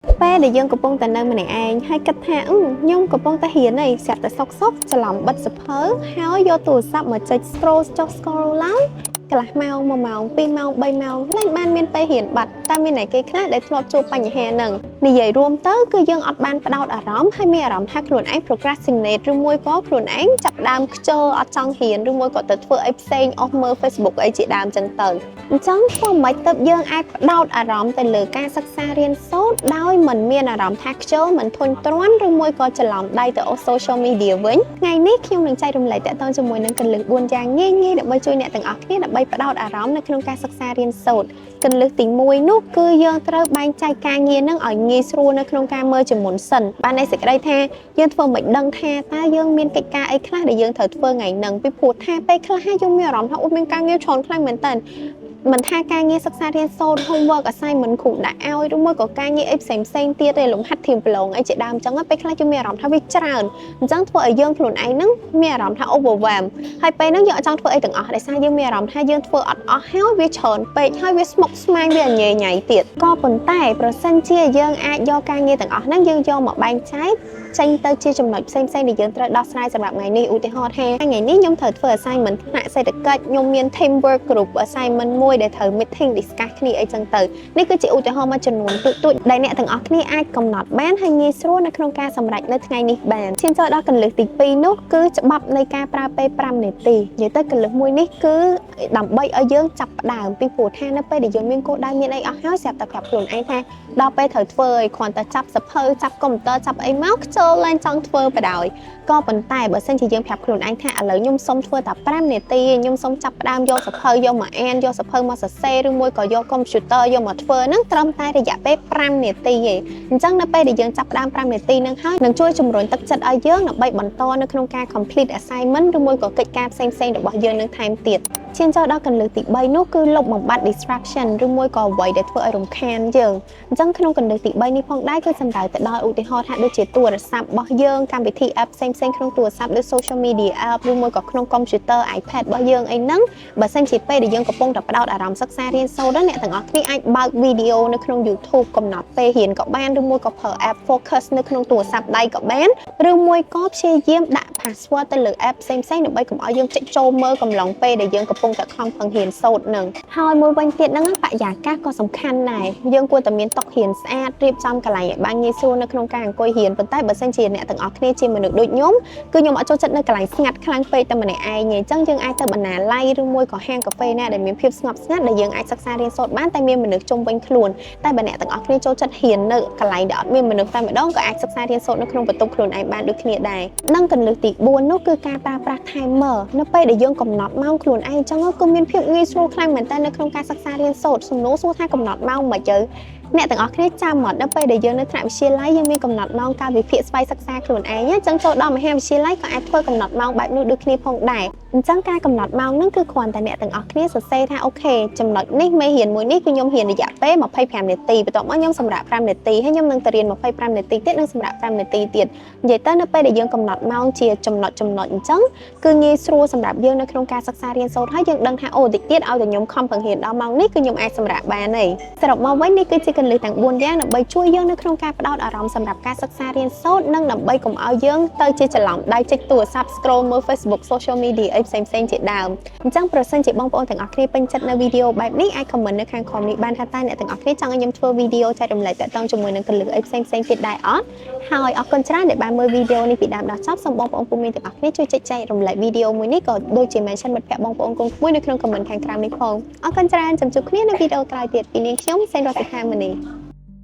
ពេលដែលយើងកំពុងតែនៅម្នាក់ឯងហើយគិតថាអឺខ្ញុំកំពុងតែរៀនអីស្រាប់តែសុកសុកច្រឡំបិទសៀវភៅហើយយកទូរស័ព្ទមកចុច scroll ចុះ scroll ឡើងកន្លះម៉ោង1ម៉ោង2ម៉ោង3ម៉ោងលែងបានមានពេលរៀនបាត់តើមានអ្នកគេខ្លះដែលធ្លាប់ជួបបញ្ហាហ្នឹងនិយាយរួមទៅគឺយើងអត់បានផ្ដោតអារម្មណ៍ហើយមានអារម្មណ៍ថាខ្លួនឯង procrastinate ឬមួយក៏ខ្លួនឯងចាប់ផ្ដើមខ្ជិលអត់ចង់រៀនឬមួយក៏ទៅធ្វើអីផ្សេងអស់មើល Facebook អីជាដើមចឹងទៅអញ្ចឹងធ្វើម៉េចទៅយើងអាចផ្ដោតអារម្មណ៍ទៅលើការសិក្សារៀនសូត្រដោយមិនមានអារម្មណ៍ថាខ្ជិលមិនធុញទ្រាន់ឬមួយក៏ច្រឡំដៃទៅអូស social media វិញថ្ងៃនេះខ្ញុំនឹងចែករំលែកទាក់ទងជាមួយនឹងគន្លឹះ4យ៉ាងងាយៗដើម្បីជួយអ្នកទាំងអស់គ្នាដើម្បីផ្ដោតអារម្មណ៍នៅក្នុងការសិក្សារៀនសូត្រគន្លឹះទី1នោះគឺយើងត្រូវបែងចែកការងារនឹងឲ្យងាយស្រួលនៅក្នុងការមើលជាមុនសិនបានន័យសេចក្តីថាយើងធ្វើមិនដឹងថាតើយើងមានកិច្ចការអីខ្លះដែលយើងត្រូវធ្វើថ្ងៃហ្នឹងពីព្រោះថាពេលខ្លះយើងមានអារម្មណ៍ថាអូមានការងារច្រើនខ្លាំងមែនតើមិនថាការងារសិក្សារៀនសូត្រ homework assignment គ្រូដាក់ឲ្យឬមួយក៏ការងារអីផ្សេងផ្សេងទៀតទេលំហាត់ធៀមប្រឡងអីជាដើមអញ្ចឹងពេលខ្លះយើងមានអារម្មណ៍ថាវាច្រើនអញ្ចឹងធ្វើឲ្យយើងខ្លួនឯងហ្នឹងមានអារម្មណ៍ថា overwhelm ហើយពេលហ្នឹងយើងអត់ចង់ធ្វើអីទាំងអស់ដោយសារយើងមានអារម្មណ៍ថាយើងធ្វើអត់អស់ហើយវាច្រើនពេកហើយវាស្មុគស្មាញវាញ៉ៃញ៉ៃទៀតក៏ប៉ុន្តែប្រសិនជាយើងអាចយកការងារទាំងអស់ហ្នឹងយើងយកមកបែងចែកចេញទៅជាចំណុចផ្សេងៗដែលយើងត្រូវដោះស្រាយសម្រាប់ថ្ងៃនេះឧទាហរណ៍ថាថ្ងៃនេះខ្ញុំត្រូវធ្វើ assignment ថ្នាក់សេដ្ឋកិច្ចខ្ញុំមាន team work group assignment មួយដែលត្រូវ meeting discuss គ្នាអីចឹងទៅនេះគឺជាឧទាហរណ៍មួយចំនួនតូចៗដែលអ្នកទាំងអស់គ្នាអាចកំណត់បានហើយងាយស្រួលនៅក្នុងការសម្រេចនៅថ្ងៃនេះបានឈានចូលដល់គន្លឹះទី2នោះគឺច្បាប់នៃការប្រើពេល5នាទីនិយាយទៅគន្លឹះមួយនេះគឺដើម្បីឲ្យយើងចាប់ផ្ដើមពីព្រោះថានៅពេលដែលយើងមានគោលដៅមានអីអស់ហើយស្រាប់តែប្រាប់ខ្លួនឯងថាដល់ពេលត្រូវធ្វើឲ្យគ្រាន់តែចាប់សៀវភៅចាប់កុំព្យូទ័រចាប់អីមកខ្ជិលឡើងចង់ធ្វើបណ្ដោយក៏ប៉ុន្តែបើសិនជាយើងប្រាប់ខ្លួនឯងថាឥឡូវខ្ញុំសុំធ្វើតែ5នាទីខ្ញុំសុំចាប់ផ្ដើមយកសៀវភៅយកមកអានយកសៀវភៅមកសរសេរឬមួយក៏យកកុំព្យូទ័រយកមកធ្វើហ្នឹងត្រឹមតែរយៈពេល5នាទីឯងអញ្ចឹងនៅពេលដែលយើងចាប់ផ្ដើម5នាទីហ្នឹងហើយនឹងជួយជំរុញទឹកចិត្តឲ្យយើងដើម្បីបន្តនៅក្នុងការ complete assignment ឬមួយក៏កិច្ចការផ្សេងៗរបស់យើងនឹងថែមទៀតឈានចូលដល់គន្លឹះទី3នោះគឺលុបបំបាត់ distraction ឬមួយក៏អ្វីដែលធ្វើឲ្យរំខានយើងអញ្ចឹងក្នុងគន្លឹះទី3នេះផងដែរគឺសំដៅទៅដល់ឧទាហរណ៍ថាដូចជាទូរស័ព្ទរបស់យើងកម្មវិធី app ផ្សេងៗក្នុងទូរស័ព្ទដូច social media app ឬមួយក៏ក្នុង computer iPad របស់យើងអីហ្នឹងបើសិនជាពេលដែលយើងកំពុងតែផ្ដោតអារម្មណ៍សិក្សារៀនសូត្រអ្នកទាំងអស់គ្នាអាចបើកវីដេអូនៅក្នុង YouTube កំណត់ពេលរៀនក៏បានឬមួយក៏ប្រើ app focus នៅក្នុងទូរស័ព្ទដៃក៏បានឬមួយក៏ព្យាយាមដាក់ password ទៅលើ app ផ្សេងៗដើម្បីកុំឲ្យយើងចុចចូលមើលកំឡុងពេលដែលយើងកំពុងតែខំប្រឹងរៀនសូត្រហ្នឹងហើយមួយវិញទៀតហ្នឹងបរិយាកាសក៏សំខាន់ដែរយើងគួរតែមានតុរៀនស្អាតរៀបចំកន្លែងឲ្យបានងាយស្រួលនៅក្នុងការអង្គុយរៀនប៉ុន្តែបើសិនជាអ្នកទាំងអស់គ្នាជាមនុស្សដូចខ្ញុំគឺខ្ញុំអត់ចូលចិត្តនៅកន្លែងស្ងាត់ខ្លាំងពេកតែម្នាក់ឯងទេអញ្ចឹងយើងអាចទៅបណ្ណាល័យឬមួយក៏ហាងកាហ្វេណាដែលមានភាពស្ងប់ស្ងាត់ដែលយើងអាចសិក្សារៀនសូត្របានតែមានមនុស្សជុំវិញខ្លួនតែបើអ្នកទាំងអស់គ្នាចូលចិត្តរៀននៅកន្លែងដែលអត់មានមនុស្សតែម្ដងក៏អាចសិក្សារៀនសូត្រនៅក្នុងបន្ទប់ខ្លួនឯងបានដូចគ្នាដែរនិងគន្លឹះទី4នោះគឺការប្រើប្រាស់ timer នៅពេលដែលយើងកំណត់ម៉ោងខ្លួនឯងអញ្ចឹងគឺមានភាពងាយស្រួលខ្លាំងមែនតើនៅក្នុងការសិក្សារៀនសូត្រសំណួរសួរថាកំណត់ម៉ោងមិនទៅអ្នកទាំងអស់គ្នាចាំមកដល់ពេលដែលយើងនៅថ្នាក់វិទ្យាល័យយើងមានកំណត់ម៉ោងកាលវិភាគស្វ័យសិក្សាខ្លួនឯងអញ្ចឹងចូលដល់មហាវិទ្យាល័យក៏អាចធ្វើកំណត់ម៉ោងបែបនោះដូចគ្នាផងដែរអញ្ចឹងការកំណត់ម៉ោងហ្នឹងគឺគ្រាន់តែអ្នកទាំងអស់គ្នាសរសេរថា OK ចំណុចនេះមេរៀនមួយនេះគឺខ្ញុំរៀនរយៈពេល25នាទីបន្ទាប់មកខ្ញុំសម្រាក5នាទីហើយខ្ញុំនឹងទៅរៀន25នាទីទៀតនិងសម្រាក5នាទីទៀតនិយាយទៅនៅពេលដែលយើងកំណត់ម៉ោងជាចំណុចចំណុចអញ្ចឹងគឺងាយស្រួលសម្រាប់យើងនៅក្នុងការសិក្សារៀនសូត្រហើយយើងដឹងថាអូតិចទៀតឲ្យតែខ្ញុំខំប្រឹងរៀនដល់ម៉ោងនេះគឺខ្ញុំអាចសម្រាកបានហើយសរុបមកវិញនេះគឺជាគន្លឹះទាំង4យ៉ាងដើម្បីជួយយើងនៅក្នុងការផ្ដោតអារម្មណ៍សម្រាប់ការសិក្សារៀនសូត្រនិងដើម្បីកុំឲ្យយើងទៅជាច្រឡំដៃចុចទូរស័ព្ទ scroll មើល Facebook social media អីផ្សេងៗជាដើមអញ្ចឹងប្រសិនជាបងប្អូនទាំងអស់គ្នាពេញចិត្តនៅវីដេអូបែបនេះអាច comment នៅខាងក្រោមនេះបានថាតើអ្នកទាំងអស់គ្នាចង់ឲ្យខ្ញុំធ្វើវីដេអូចែករំលែកទាក់ទងជាមួយនឹងគន្លឹះអីផ្សេងៗទៀតដែរអត់ហើយអរគុណច្រើនដែលបានមើលវីដេអូនេះពីដើមដល់ចប់សូមបងប្អូនពុកមីទាំងអស់គ្នាជួយចុចចែករំលែកវីដេអូមួយនេះក៏ដូចជា mention មិត្តភ័ក្តិបងប្អូនកូនក្មួយនៅក្នុង comment ខាងក្រោមនេះផងអរគុណច្រើនចាំជួបគ្នានៅវីដេអូក្រោយទៀតពីនាងខ្ញុំសេនរតិខាមនី។